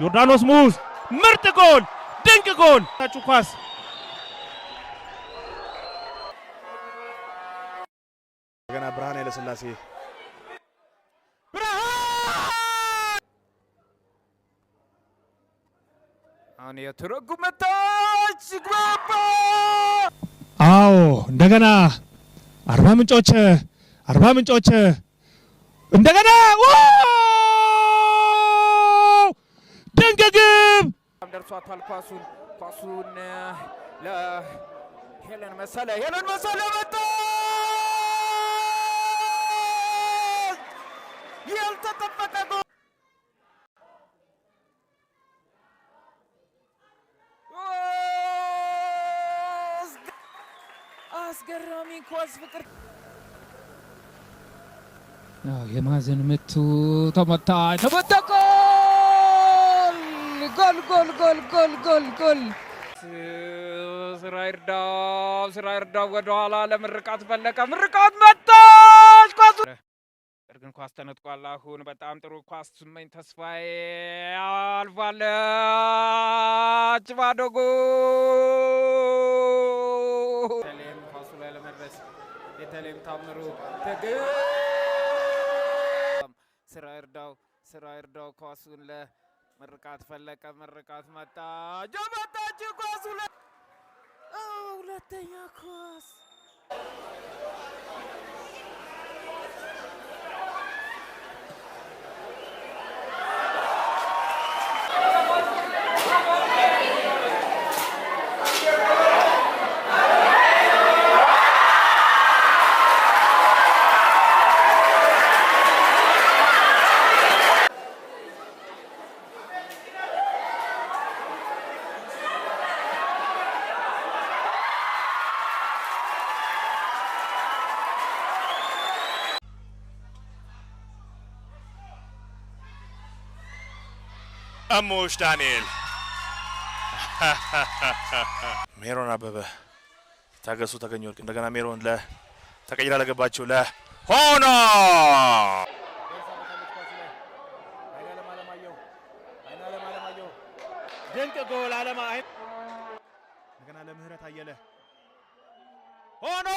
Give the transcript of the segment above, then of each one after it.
ዮርዳኖስ ሙዝ ምርጥ ጎል፣ ድንቅ ጎል። ኳስ ገና ብርሃን ኃይለስላሴ ብርሃን አሁን የትረጉ መታች ግባ። አዎ እንደገና አርባ ምንጮች፣ አርባ ምንጮች እንደገና ድንቅ ግብ ደርሷታል። ኳሱን ለሄለን መሰለ፣ ሄለን መሰለ መጣች። ያልተጠበቀ ጎል። አስገራሚ ኳስ ፍቅር የማዕዘን ምቱ ተመታ፣ ተመታ፣ ጎል ጎል ጎል ጎል ጎል ጎል ጎል። ስራ ይርዳው፣ ስራ ይርዳው ወደኋላ ለምርቃት ፈለቀ፣ ምርቃት መታች ኳሱ ግን ኳስ ተነጥቋል። አሁን በጣም ጥሩ ኳስ ስመኝ ተስፋዬ አልፋለች። ባዶ ጎል። ኳሱ ላይ ለመድረስ ቤተልሔም ታምሩ ስራ ይርዳው፣ ስራ ይርዳው ኳሱን ለምርቃት ፈለቀ፣ ምርቃት መጣ፣ ጀመታች ኳሱ ሁለተኛ ኳስ። እሙሽ ዳንኤል፣ ሜሮን አበበ፣ ታገሱ ተገኘ ወርቅ እንደገና ሜሮን ተቀይራ ለገባቸው ለሆኖ ድንቅ ጎል አለማ እንደገና ለምህረት አየለ ሆኖ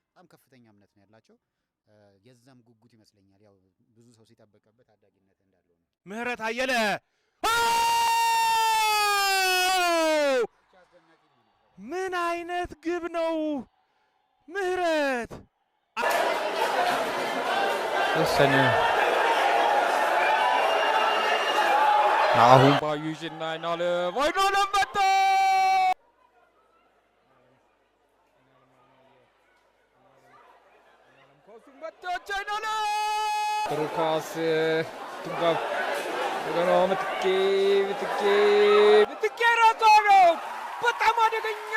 በጣም ከፍተኛ እምነት ነው ያላቸው። የዛም ጉጉት ይመስለኛል ያው ብዙ ሰው ሲጠበቅበት አዳጊነት እንዳለው ነው። ምህረት አየለ ምን አይነት ግብ ነው? ምህረት ተወሰነ አሁን ባዩሽና አይናለም፣ አይናለም መጣ። ኳሱን መታች አይናለም። ጥሩ ኳስ ትንጋብ እንደገና ምትኬ፣ ምትኬ፣ ምትኬ ራሷ ነው። በጣም አደገኛ።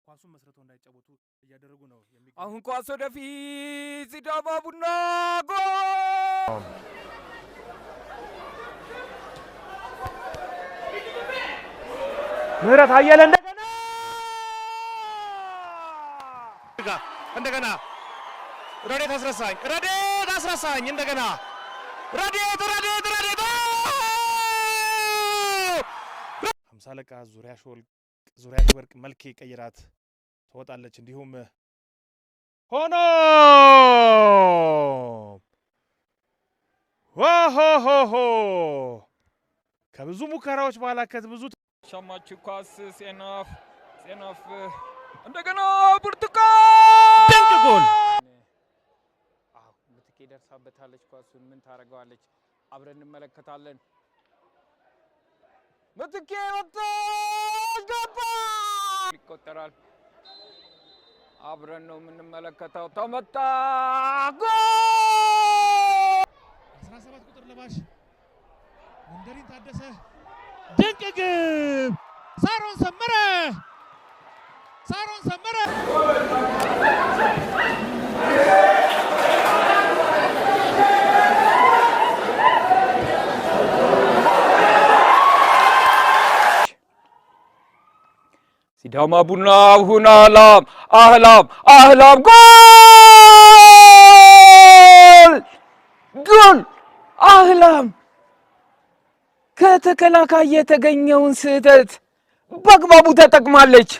ኳሱን መስርተው እንዳይጫወቱ እያደረጉ ነው። አሁን ኳስ ወደፊት ሲዳማ ቡና ጎል። ምህረት አየለ እንደገና እንደገና ረዴት አስረሳኝ፣ ረዴት አስረሳኝ እንደገና ረዴት ረዴት ረዴት ሃምሳ አለቃ ዙሪያሽ ወርቅ መልኬ ቀይራት ትወጣለች። እንዲሁም ሆኖ ሆሆሆሆ ከብዙ ሙከራዎች በኋላ ከብዙ ሸማች ኳስ ሴናፍ፣ ሴናፍ እንደገና ብርቱካን ድንቅ ጎል። አዎ ምትኬ ደርሳበታለች። ኳሱን ምን ታደርገዋለች? አብረን እንመለከታለን። ምትኬ ወጣች፣ ገባ፣ ይቆጠራል። አብረን ነው የምንመለከተው። ተመታ፣ ጎል። 17 ቁጥር ለባሽ መንደሪን ታደሰ ድንቅ ግብ። ሳሮን ሰመረ፣ ሳሮን ሰመረ። ሲዳማ ቡና አሁን አህላም አህላም አህላም ጎል ጎል! አህላም ከተከላካይ የተገኘውን ስህተት በአግባቡ ተጠቅማለች።